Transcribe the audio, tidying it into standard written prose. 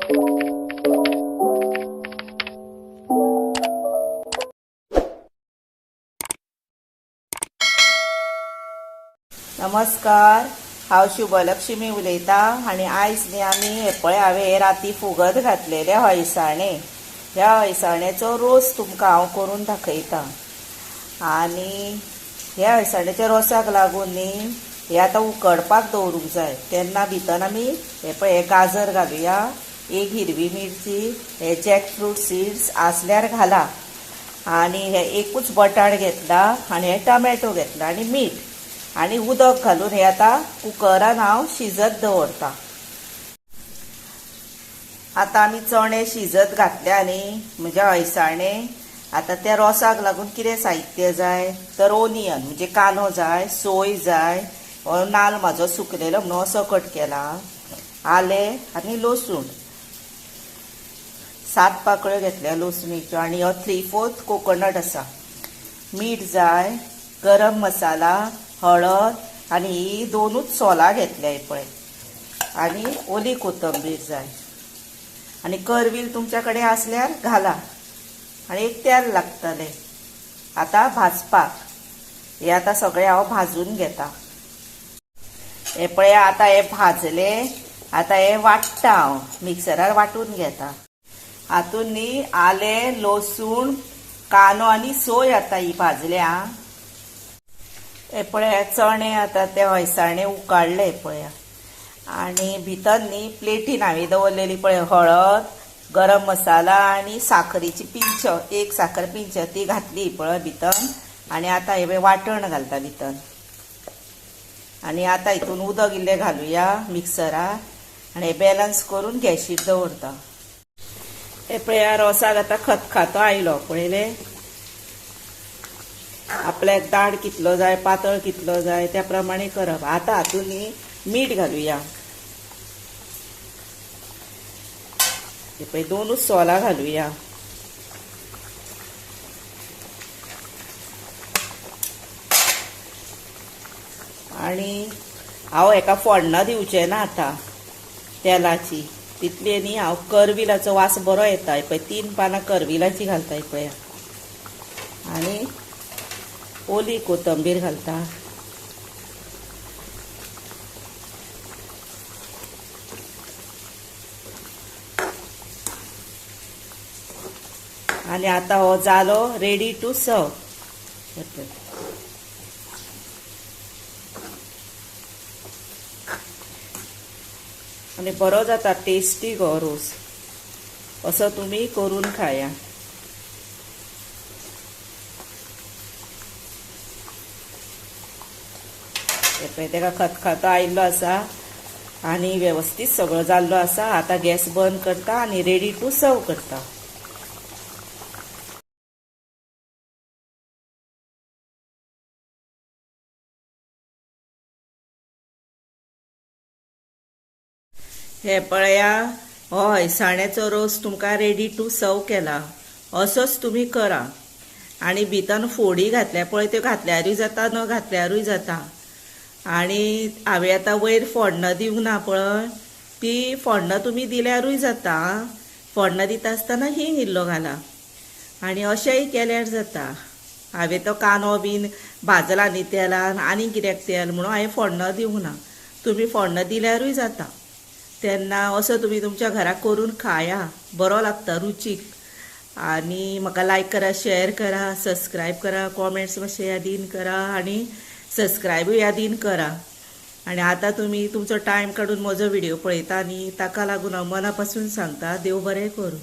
नमस्कार, हांव शुभलक्ष्मी उलयतां आनी आयज न्ही आमी हे पळय हांवें राती फुगत घातलेले हळसाणे, ह्या हळसाण्याचो रोस तुमकां हांव करून दाखयतां. आनी ह्या हळसाण्याच्या रोसाक लागून न्ही हे आतां उकडपाक दवरूंक जाय. तेन्ना भितर आमी हे पळय हे गाजर घालुया, एक हिरवी मिरची, हे जॅकफ्रूट सीड्स आसल्यार घाला, आनी हे एकूच बटाट घेतला आनी हे टोमॅटो घेतला आनी मीठ आनी उदक घालून हे आतां कुकरान हांव शिजत दवरता. आतां आमी चणे शिजत घातले न्ही, म्हणजे हळसाणे. आतां त्या रोसाक लागून कितें साहित्य जाय तर ओनियन म्हणजे कांदो जाय, सोय जाय, हो नाल्ल म्हाजो सुकलेलो म्हणून असो कट केला, आलें आनी लसूण, 7 पाकळ्यो घेतल्या लसणीच्यो, आनी हो 3/4 कोकोनट आसा, मीठ जाय, गरम मसाला, हळद, आनी ही 2 सोलां घेतल्या पळय, आनी ओली कोथंबीर जाय, आनी करवील तुमच्या कडेन आसल्यार घाला, आनी एक तेल लागतलें. आतां भाजपाक हे आतां सगळें हांव भाजून घेता. हे पळय आतां हे भाजले, आतां हे वाट्टा हांव मिक्सरार वांटून घेता. हातून न्ही आलें, लसूण, कांदो आनी सोय आतां ही भाजल्या. हे पळय चणे आतां ते हळसाणे उकाडले पळया, आनी भितर न्ही प्लेटीन हांवें दवरलेली पळय हळद, गरम मसाला आनी साखरेची पिंच, एक साखर पिंच ती घातली पळय भितर. आनी आतां हे वांटण घालता भितर, आनी आतां हितून उदक इल्लें घालुया मिक्सरार आनी हे बॅलन्स करून गॅशीर दवरता. हे पळया रोसाक आतां खतखतो आयलो पळयले. आपल्याक दाड कितलो जाय, पातळ कितलो जाय त्या प्रमाणे करप. आतां हातून न्ही मीठ घालुया, हे पळय 2 सोलां घालुया, आनी हांव हेका फोडणां दिवचें ना आतां तेलाची, तितली न्ही हांव करविलाचो वास बरो येता. हे पळय 3 पानां करविलाची घालता हे पळया, आनी ओली कोथंबीर घालता. आनी आतां हो जालो रेडी टू सर्व. आनी बरो जाता टेस्टी गो रोस, असो तुमी करून खाया. पळय तेका खतखतो आयिल्लो आसा आनी वेवस्थीत सगळो जाल्लो आसा. आतां गॅस बंद करता आनी रेडी टू सर्व करता. हे पळया हो हळसाण्याचो रोस तुमकां रेडी टू सर्व केला. असोच तुमी करा. आनी भितर फोडी घातल्या पळय, त्यो घातल्यारूय जाता, न घातल्यारूय जाता. आनी हांवें आतां वयर फोडणां दिवंक ना पळय, ती फोडणां तुमी दिल्यारूय जाता. फोडणां दिता आसतना हिंग इल्लो घाला, आनी अशेंय केल्यार जाता. हांवें तो कांदो बीन भाजला न्ही तेलान, आनी कित्याक तेल म्हणून हांवें फोडणां दिवंक ना. तुमी फोडणां दिल्यारूय जाता. तेन्ना असो तुमी तुमच्या घरा करून खाया, बरो लागता रुचीक. आनी म्हाका लायक करा, शेअर करा, सबस्क्रायब करा, कॉमेंट्स मातशे यादीन करा आनी सबस्क्रायबूय यादीन करा. आनी आतां तुमी तुमचो टायम काडून म्हजो व्हिडिओ पळयता आनी ताका लागून हांव मना पासून सांगता, देव बरें करूं.